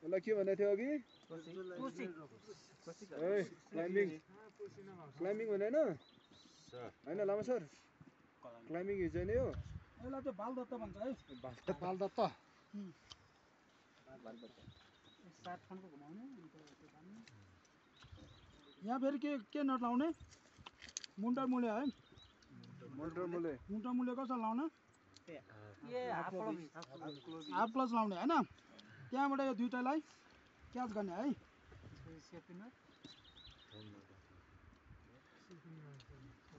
यसलाई के भन्दै थियो अघि क्लाइम्बिङ भनेन हैन लामा सर क्लाइम्बिङ हिजो नै हो यसलाई चाहिँ बालदत्त भन्छ है बालदत्त यहाँ फेरि के नट लाउने मुन्टर मुले है मुन्टर मुले कसरी लाउने हाफ क्लच लाउने हैन त्यहाँबाट यो दुईटालाई क्याच गर्ने है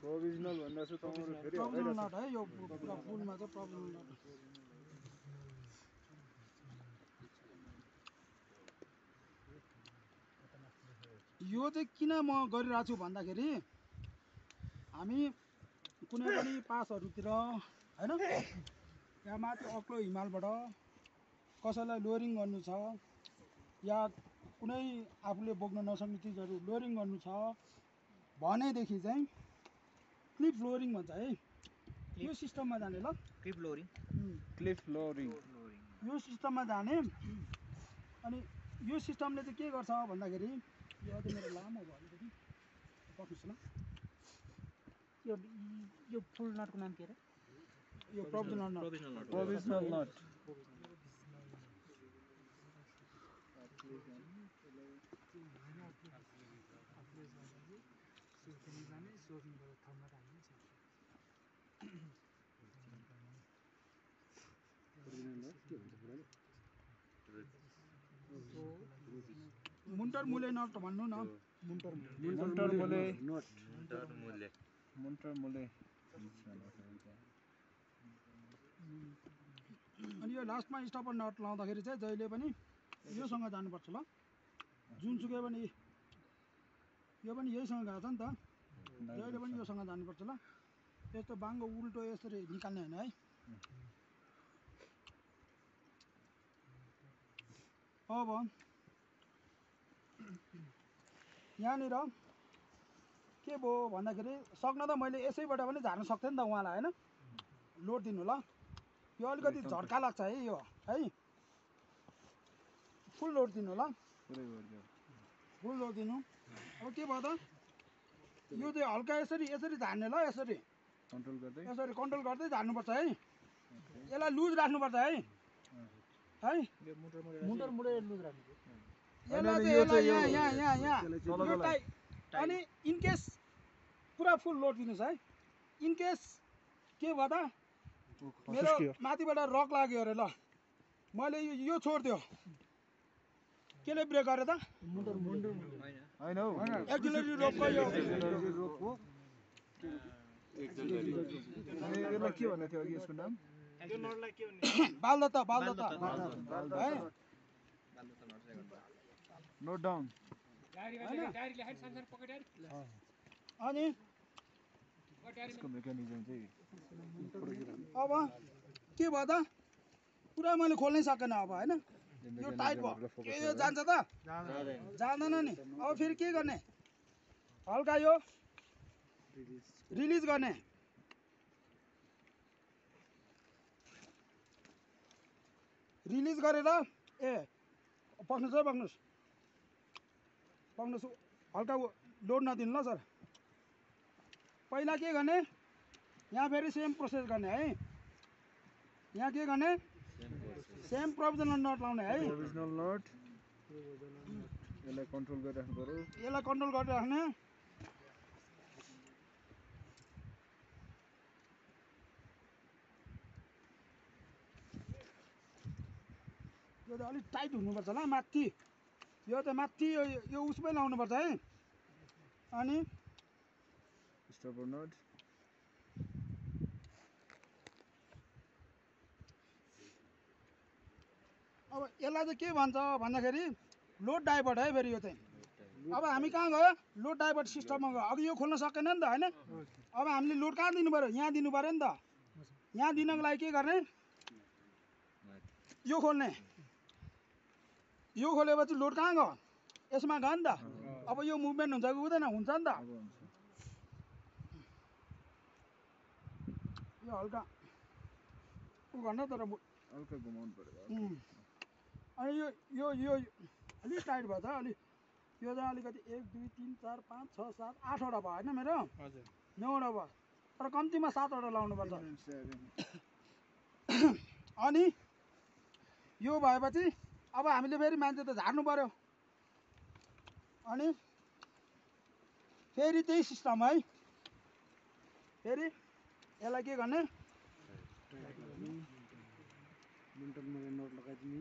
प्रोभिजनल भन्दा चाहिँ तपाईहरु फेरि प्रोभिजनल नट है यो पुरा फुलमा चाहिँ प्रोभिजनल नट यो चाहिँ किन म गरिरहेको छु भन्दाखेरि हामी कुनै पनि पासहरुतिर हैन यहाँ माथि अग्लो हिमालबाट कसैलाई लोरिङ गर्नु छ या कुनै आफूले बोक्न नसक्ने चिजहरू लोरिङ गर्नु छ भनेदेखि चाहिँ क्लिफ लोरिङ भन्छ है यो सिस्टममा जाने ल क्लिफ लोरिङ यो सिस्टममा जाने अनि यो सिस्टमले चाहिँ के गर्छ भन्दाखेरि यो अझै मेरो लामो भयो अलिकति पक्नुस् न यो फुल नटको नाम के रे यो प्रोभिजनल नट मुन्टर मुले नट भन्नु न मुन्टर मुले अनि यो लास्टमा स्टपर नट लाउँदाखेरि चाहिँ जहिले पनि योसँग जानुपर्छ ल जुनसुकै पनि यो पनि यहीसँग गएको छ नि त जहिले पनि योसँग जानुपर्छ ल यस्तो बाङ्गो उल्टो यसरी निकाल्ने होइन है अब यहाँनिर के भयो भन्दाखेरि सक्न त मैले यसैबाट पनि झार्न सक्थेँ नि त उहाँलाई होइन लोड दिनु ल यो अलिकति झड्का लाग्छ है यो है फुल लोड दिनु ल फुल लोड दिनु अब के भयो त यो चाहिँ हल्का यसरी झार्ने ल यसरी कन्ट्रोल गर्दै झार्नुपर्छ है यसलाई लुज राख्नुपर्छ है मुन्टर मुले लुज राख्नु यसलाई यहाँ अनि इनकेस पुरा फुल लोड दिनुहोस् है इनकेस के भयो त मेरो माथिबाट रक लाग्यो अरे ल मैले यो छोड्दियो केले ब्रेक गरे त हैन हौ एक्सिलरी रोकको यो यसलाई के भन्दै थियो अघि यसको नाम बालदत्त है नोट डाउन अनि यसको मेकानिजम चाहिँ अब के भयो त पुरा मैले खोल्नै सकेन अब होइन यो टाइट भयो यो जान्छ त जाँदैन नि अब फेरि के गर्ने हल्का यो रिलिज गर्ने रिलिज गरेर पक्नुहोस् हल्का लोड नदिनु ल सर पहिला के गर्ने यहाँ फेरि सेम प्रोसेस गर्ने है यहाँ के गर्ने सेम प्रोभिजनल नट लाउने है प्रोभिजनल नट यसलाई कन्ट्रोल गरिराख्नु पर्यो यसलाई कन्ट्रोल गरिराख्ने यो त अलिक टाइट हुनुपर्छ ल माथि यो त माथि यो उसमै लाउनुपर्छ है अनि स्टपर नट अब यसलाई चाहिँ के भन्छ भन्दाखेरि लोड डाइभर्ट है फेरि यो चाहिँ अब हामी कहाँ गयो लोड डाइभर्ट सिस्टममा गयो अघि यो खोल्न सकेन नि त होइन अब हामीले लोड कहाँ दिनु पऱ्यो यहाँ दिनु पऱ्यो नि त यहाँ दिनको लागि के गर्ने यो खोल्ने यो खोलेपछि लोड कहाँ गयो यसमा गयो नि त अब यो मुभमेन्ट हुन्छ कि हुँदैन हुन्छ नि त यो हल्का उ गर्न तर हल्का घुमाउनु पर्यो अनि यो यो अलिक टाइट भयो त अलि यो चाहिँ अलिकति 1 2 3 4 5 6 7 8वटा भयो होइन मेरो हजुर 9वटा भयो तर कम्तीमा 7वटा लाउनुपर्छ अनि यो भएपछि अब हामीले फेरि मान्छे त झार्नु पर्यो अनि फेरि त्यही सिस्टम है फेरि यसलाई के गर्ने नोट लगाइदिने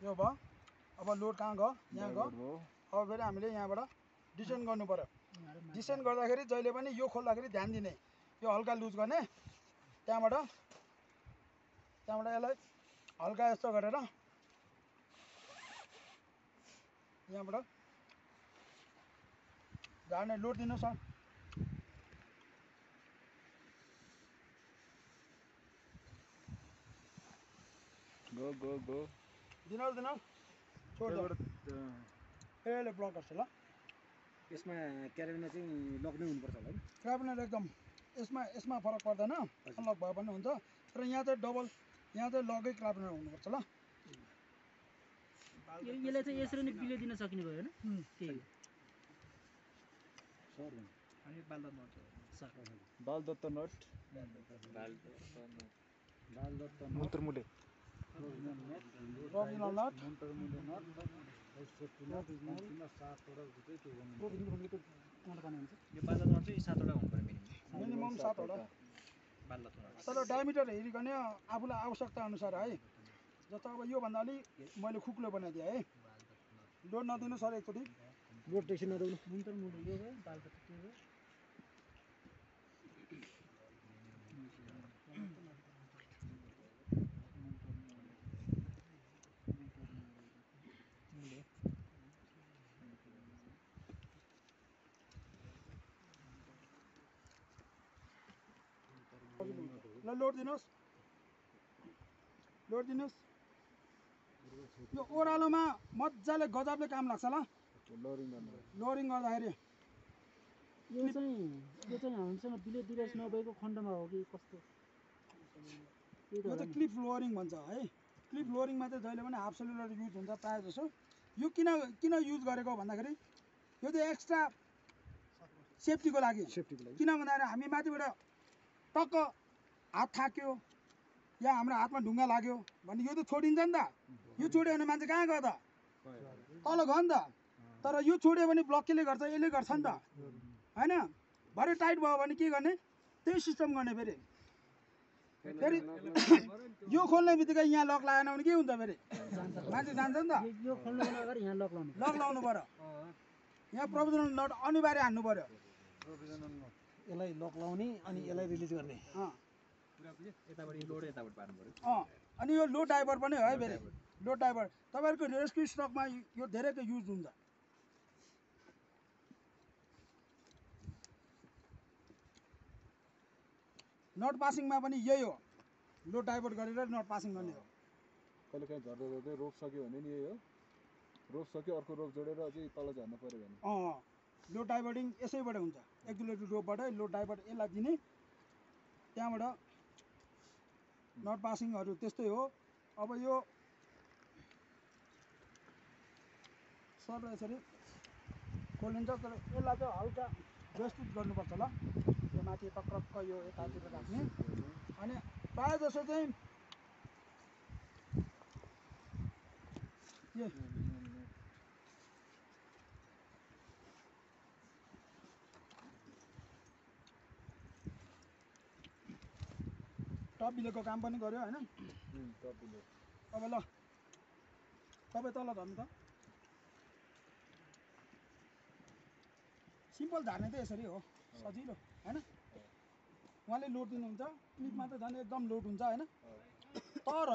यो भयो अब लोड कहाँ गयो यहाँ गयो अब फेरि हामीले यहाँबाट डिसेन्ड गर्नु पर्यो डिसेन्ड गर्दाखेरि जहिले पनि यो खोल्दाखेरि ध्यान दिने यो हल्का लुज गर्ने त्यहाँबाट यसलाई हल्का यस्तो गरेर यहाँबाट झार्ने लोड दिनुहोस् सर गो गो गो दिनुहोस् छोड यसले ब्लक गर्छ ल यसमा क्यारेबिनमा चाहिँ लक नै हुनुपर्छ होला है क्याबिनेट एकदम यसमा फरक पर्दैन लक भए पनि हुन्छ तर यहाँ चाहिँ डबल यहाँ चाहिँ लगै क्याबिनेट हुनुपर्छ ल यसलाई चाहिँ यसरी नै बिले दिन सकिने भयो हैन त्यही हो अनि बालदत्त नट मुन्तरमुले रबिनल नट यो बालदत्त नट चाहिँ 7 वटा हुनु पर्यो मिनिमम 7 वटा बालदत्त नट तर डायमिटर हेरिकन आफूलाई आवश्यकता अनुसार है जस्तो अब योभन्दा अलि मैले खुक्लो बनाइदिएँ है लोड नदिनु सर एकचोटि लोड टेक्सन नदेऊ मुन्टर मुन्टर यो भयो बालदत्त त्यो भयो ल लोड दिनुहोस् यो ओह्रालोमा मजाले गजबले काम लाग्छ ल लोडिङ गर्दाखेरि यो चाहिँ हामीसँग बिले दिवस नभएको खण्डमा हो कि कस्तो यो चाहिँ क्लिप लोअरिङ भन्छ है क्लिप लोअरिङमा चाहिँ जहिले पनि हाफ सेलुलर युज हुन्छ प्रायः जसो यो किन युज गरेको भन्दाखेरि यो चाहिँ एक्स्ट्रा सेफ्टीको लागि किन भन्दाखेरि हामी माथिबाट टक्क हात थाक्यो या हाम्रो हातमा ढुङ्गा लाग्यो भने यो त छोडिन्छ नि त यो छोड्यो भने मान्छे कहाँ गयो त तल गयो नि त तर यो छोड्यो भने ब्लक केले गर्छ यसले गर्छ नि त होइन भरे टाइट भयो भने के गर्ने त्यही सिस्टम गर्ने फेरि यो खोल्ने बित्तिकै यहाँ लक लगाएन भने के हुन्छ फेरि मान्छे जान्छ नि त यो खोल्नुको अगाडि यहाँ लक लाउनु पर्यो यहाँ प्रोभिजनल नट अनिवार्य हान्नु पर्यो यसलाई लक लाउने अनि यसलाई रिलिज गर्ने अनि यो लो डाइभर पनि है फेरि लो डाइभर तपाईँहरूको रेस्क्यु स्टकमा यो धेरैको युज हुन्छ नट पासिङमा पनि यही हो लो डाइभर्ट गरेर नट पासिङ गर्ने हो कहिले काहीँ झर्दै रोप सक्यो भने नि यही हो रोप सक्यो अर्को रोप जोडेर चाहिँ तल झर्नु पऱ्यो भने लो डाइभर्टिङ यसैबाट हुन्छ एक्जुलेटरी रोपबाट लो डाइभर्ट यसलाई दिने त्यहाँबाट नट पासिङहरू त्यस्तै हो अब यो सर यसरी खोलिन्छ तर यसलाई चाहिँ हल्का व्यवस्थित गर्नुपर्छ ल यो माथि टक्रक्क यो यतातिर राख्ने अनि प्रायः जसो चाहिँ टप बिलेको काम पनि गर्यो होइन अब ल तपाईँ तल झर्नु त सिम्पल झार्ने त यसरी हो सजिलो होइन उहाँले लोड दिनुहुन्छ क्लिपमा त झन् एकदम लोड हुन्छ होइन तर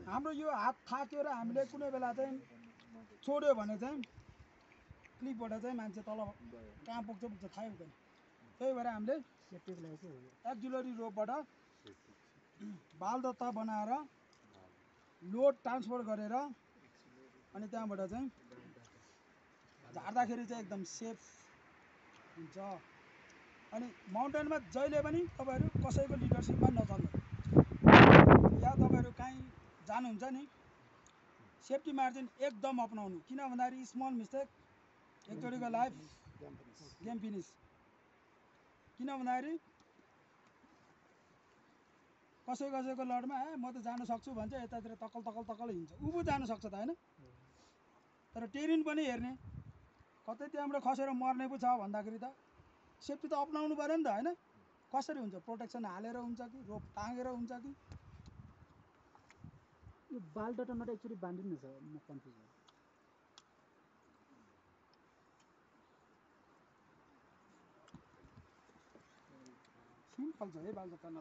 हाम्रो यो हात थाक्यो र हामीले कुनै बेला चाहिँ छोड्यो भने चाहिँ क्लिपबाट चाहिँ मान्छे तल कहाँ पुग्छ थाहै हुँदैन त्यही भएर हामीले सेफ्टीको लागि चाहिँ हो एक्जुलरी रोपबाट बालदत्ता बनाएर लोड ट्रान्सफर गरेर अनि त्यहाँबाट चाहिँ झार्दाखेरि चाहिँ एकदम सेफ हुन्छ। अनि माउन्टेनमा जहिले पनि तपाईँहरू कसैको लिडरसिपमा नचल्नु, या तपाईँहरू काहीँ जानुहुन्छ नि सेफ्टी मार्जिन एकदम अपनाउनु। किन भन्दाखेरि स्मल मिस्टेक एकचोटिको लाइफ गेम फिनिस। किन भन्दाखेरि कसैको लडमा म त जान सक्छु भन्छ, यतातिर तकल हिँड्छ, ऊ पो जान सक्छ त होइन। तर टेरिन पनि हेर्ने, कतै त्यहाँबाट खसेर मर्ने पो छ भन्दाखेरि त सेफ्टी त अपनाउनु पऱ्यो नि त होइन। कसरी हुन्छ, प्रोटेक्सन हालेर हुन्छ कि रोप टाँगेर हुन्छ कि? यो बाल डटामा एक्चुअली बाँधिनु छ, म कन्फ्युज भएँ। सिम्पल छ है बाल डटामा।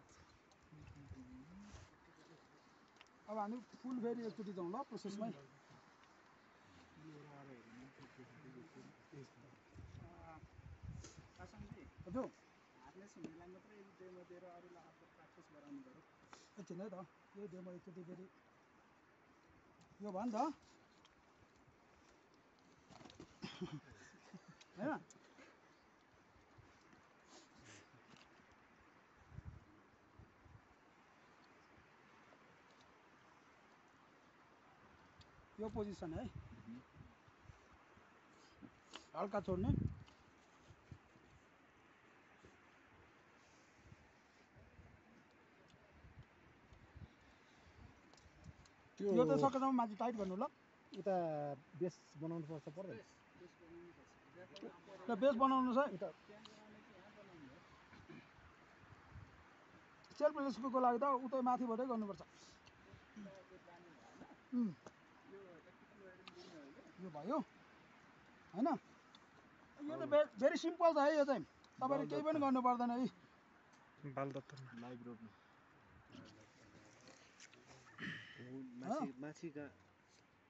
अब हामी फुल फेरि एकचोटि जाउँ ल प्रोसेसमै। हजुर एकछिन है त, यो डेमो एकचोटि फेरि यो भयो नि त होइन। यो पोजिसन है, हल्का छोड्ने। यो त सकेसम्म माथि टाइट गर्नु ल। उता बेस बनाउनु पर्छ पर्दैन? ल बेस बनाउनु छ। सेल्फ रिलिजको लागि त उतै माथिबाटै गर्नुपर्छ। यो भयो होइन। यो त भेरी सिम्पल छ है, यो चाहिँ तपाईँले केही पनि गर्नु पर्दैन है। बाल दत्तमा लाइभ रोप्नु माछीका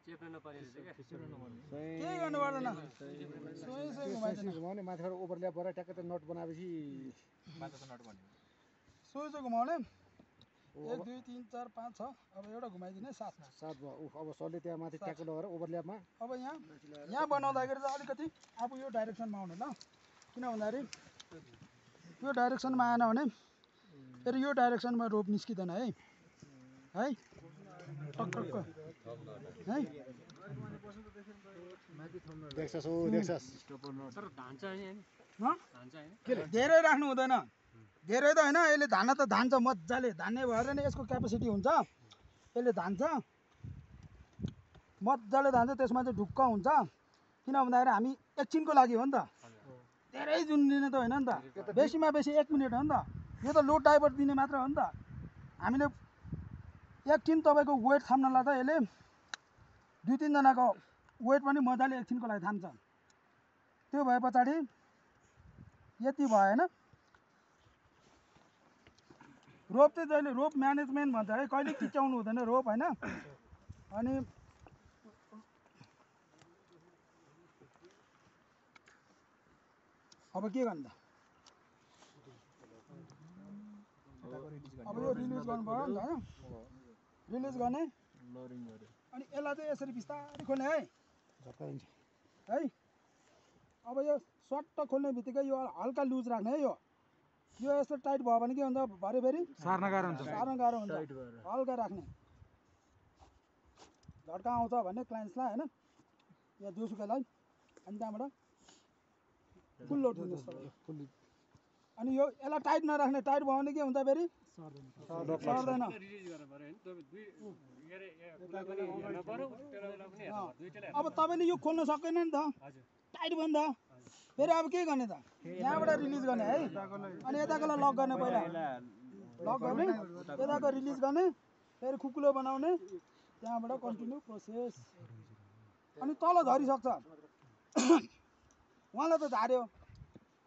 चेप्न नपर्ने रहेछ क्या, केही गर्नु पर्दैन। घुमाउने माथिबाट ओभरल्याप गरेर ट्याक्कै त नट बनाएपछि माछाको नट भन्ने सोही घुमाउने। 1 2 3 4 5 6 अब एउटा घुमाइदिने 7 भयो। अब सरले त्यहाँ माथि ट्याक्कै लगाएर ओभरल्यापमा अब यहाँ बनाउँदाखेरि चाहिँ अलिकति आफू यो डाइरेक्सनमा आउनु ल। किन भन्दाखेरि यो डाइरेक्सनमा आएन भने फेरि यो डाइरेक्सनमा रोप निस्किँदैन है टक्क है। तर धान्छ हैन धेरै राख्नु हुँदैन, धेरै त होइन। यसले धान त धान्छ मजाले, धान्ने भएर नै यसको क्यापेसिटी हुन्छ। यसले धान्छ मजाले धान्छ, त्यसमा चाहिँ ढुक्क हुन्छ। किन भन्दाखेरि हामी एकछिनको लागि हो नि त, धेरै जुन दिने त होइन नि त, बेसीमा बेसी 1 मिनट हो नि त। यो त लोड डाइभर्ट दिने मात्र हो नि त। हामीले एकछिन तपाईँको वेट थाम्नलाई त यसले 2 3 जनाको वेट पनि मजाले एकछिनको लागि थाम्छ। त्यो भए पछाडि यति भएन। रोप चाहिँ जहिले रोप म्यानेजमेन्ट भन्छ है, कहिले किच्याउनु हुँदैन रोप होइन। अनि अब के गर्नु त, अब यो रिलिज गर्नु पर्यो नि त होइन। रिलिज गर्ने अनि यसलाई चाहिँ यसरी बिस्तारै खोल्ने है। अब यो सट्ट खोल्ने बित्तिकै यो हल्का लुज राख्ने है। यो यस्तो टाइट भयो भने के हुन्छ, भरे फेरि सार्न गाह्रो हुन्छ। हल्का राख्ने, झट्का आउँछ भन्ने क्लाइन्ट्सलाई होइन, या जोसुकैलाई। अनि त्यहाँबाट फुल लोड दिनुहोस् तपाईँ। अनि यो यसलाई टाइट नराख्ने, टाइट भयो भने के हुन्छ फेरि सर्दैन। अब तपाईँले यो खोल्न सकेन नि त, टाइट भयो नि त। फेरि अब के गर्ने त, यहाँबाट रिलिज गर्ने है। अनि यताकोलाई लक गर्ने, पहिला लक गर्ने, यताको रिलिज गर्ने, फेरि खुकुलो बनाउने, त्यहाँबाट कन्टिन्यू प्रोसेस। अनि तल झरिसक्छ। उहाँलाई त झार्यो,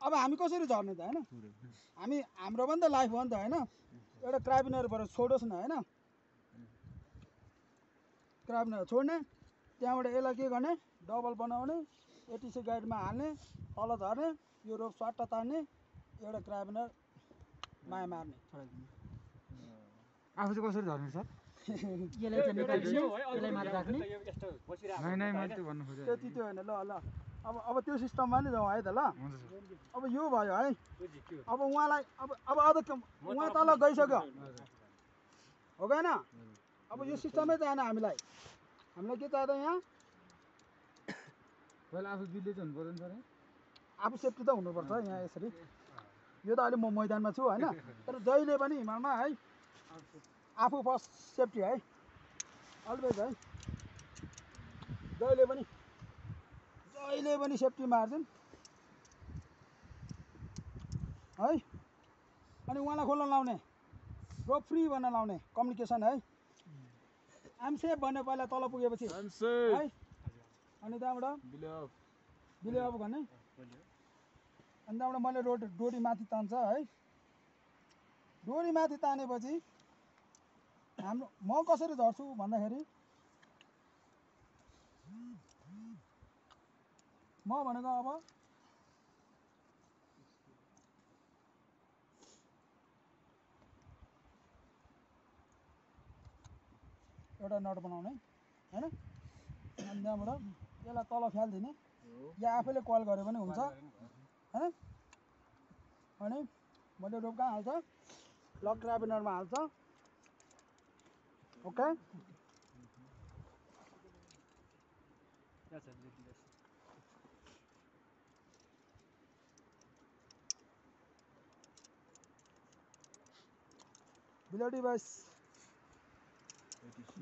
अब हामी कसरी झर्ने त होइन। हाम्रो पनि त लाइफ हो नि त होइन। एउटा क्राबिनरबाट छोडोस् न होइन, क्राबिनर छोड्ने, त्यहाँबाट यसलाई के गर्ने, डबल बनाउने, एटिसी गाइडमा हाल्ने, तल झर्ने, यो रोप स्वाट्ट तान्ने, एउटा क्राबिनर माया मार्ने। आफू चाहिँ कसरी झर्ने सर? यसलाई चाहिँ निकाल्दिने, यसलाई मात्र राख्ने। नै मैले त्यो भन्नु खोजेँ। त्यति त्यो होइन। ल अब त्यो सिस्टममा नि जाउँ है त ल अब यो भयो है अब उहाँलाई अब उहाँ तल गइसक्यो हो गएन अब यो सिस्टमै चाहिएन हामीलाई के चाहिँदा यहाँ पहिला आफू बिल्ले चाहिँ हुनु पर्दैन सर आफू सेफ्टी त हुनुपर्छ यहाँ यसरी यो त अहिले म मैदानमा छु होइन तर जहिले पनि हिमालमा है आफू फर्स्ट सेफ्टी है अलवेज है जहिले पनि सेफ्टी मार्जिन है अनि उहाँलाई खोल्न लाउने रोप फ्री भन्न लाउने कम्युनिकेसन है आइएम सेफ भन्ने पहिला तल पुगेपछि है अनि त्यहाँबाट बिले अफ भन्ने अनि त्यहाँबाट मैले डोरी माथि तान्छ है डोरी माथि तानेपछि हाम्रो म कसरी झर्छु भन्दाखेरि म भनेको अब एउटा नट बनाउने हैन अनि त्यहाँबाट यसलाई तल फ्यालिदिने या आफैले कल गरे पनि हुन्छ हैन अनि मैले रोप कहाँ हाल्छ लक क्राबिनरमा हाल्छ ओके बिलो डिभाइस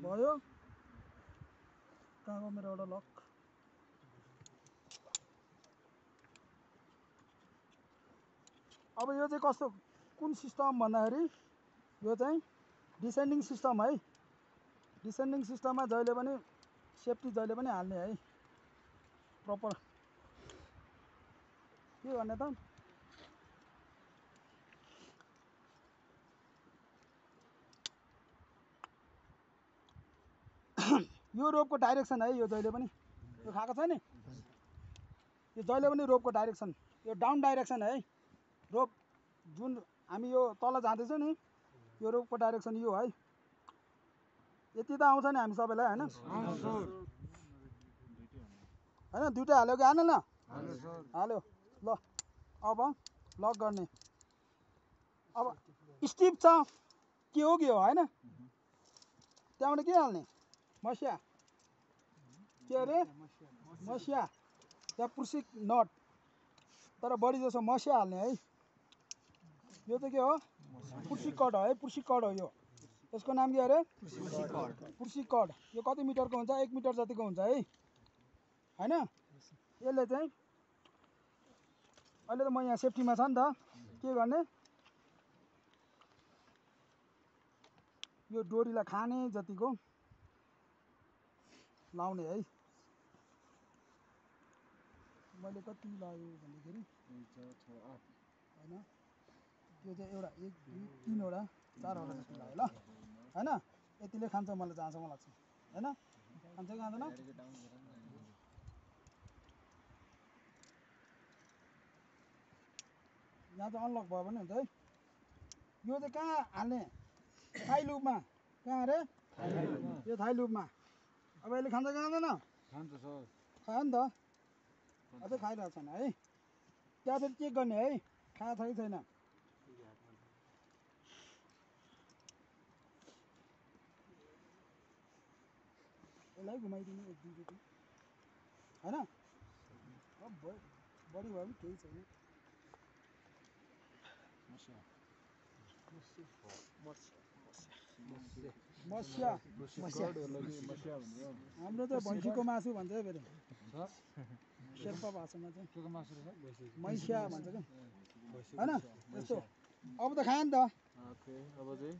भयो कहाँ हो मेरो एउटा लक अब यो चाहिँ कस्तो कुन सिस्टम भन्दाखेरि यो चाहिँ डिसेन्डिङ सिस्टम है डिसेन्डिङ सिस्टममा जहिले पनि सेफ्टी जहिले पनि हाल्ने है प्रपर के गर्ने त यो रोपको डाइरेक्सन है यो जहिले पनि यो खाएको छ नि यो जहिले पनि रोपको डाइरेक्सन यो डाउन डाइरेक्सन है रोप जुन हामी यो तल जाँदैछौँ नि यो रोपको डाइरेक्सन यो है यति त आउँछ नि हामी सबैलाई हैन हैन दुईटा हाल्यो कि हाल्नु न हाल्यो ल अब लक गर्ने अब स्टिप छ के हो हैन त्यहाँबाट के हाल्ने मस्या के अरे मस्या त्यहाँ पुर्सिक नट तर बढी जसो मस्या हाल्ने है यो चाहिँ के हो पुर्सिक कड है पुर्सिक कड हो यो यसको नाम के अरे पुर्सिक कड यो कति मिटरको हुन्छ 1 मिटर जतिको हुन्छ है हैन यसले चाहिँ अहिले त म यहाँ सेफ्टीमा छ नि त के गर्ने यो डोरीलाई खाने जतिको लाउने है मैले कति लाग्यो भन्दाखेरि हैन यो चाहिँ एउटा 1 2 3 वटा 4 वटा जस्तो लाग्यो ल हैन यतिले खान्छ मलाई जहाँसम्म लाग्छ हैन खान्छ कि खाँदैन यहाँ चाहिँ अनलक भयो भने हुन्छ है यो चाहिँ कहाँ हाल्ने थाई लुपमा कहाँ अरे यो थाई लुपमा अब यसले खान्छ कि खाँदैन खान्छ सर खायो नि त अझै खाइरहेको छैन है त्यहाँ फेरि चेक गर्ने है खाएको छ कि छैन यसलाई घुमाइदिनु 1 2 चोटि हैन अब बढी भयो पनि केही छैन मस्या हाम्रो त भैँसीको मासु भन्छ है फेरि शेर्पा भाषामा चाहिँ के को मासु सर मैस्या भन्छ क्या हैन यस्तो अब त खायो नि त ओके अब चाहिँ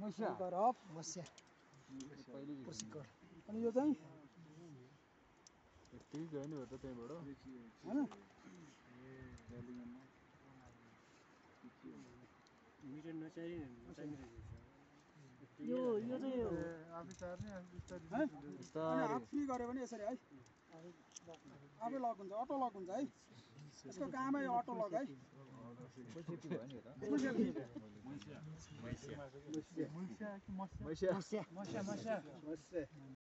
मस्या करप मस्या अनि यो चाहिँ यति गयो नि हो त त्यहीबाट हैन यो चाहिँ अनि हाफ फ्री गऱ्यो भने यसरी है आफै लक हुन्छ अटो लक हुन्छ है यसको कामै अटो लक है मैस्या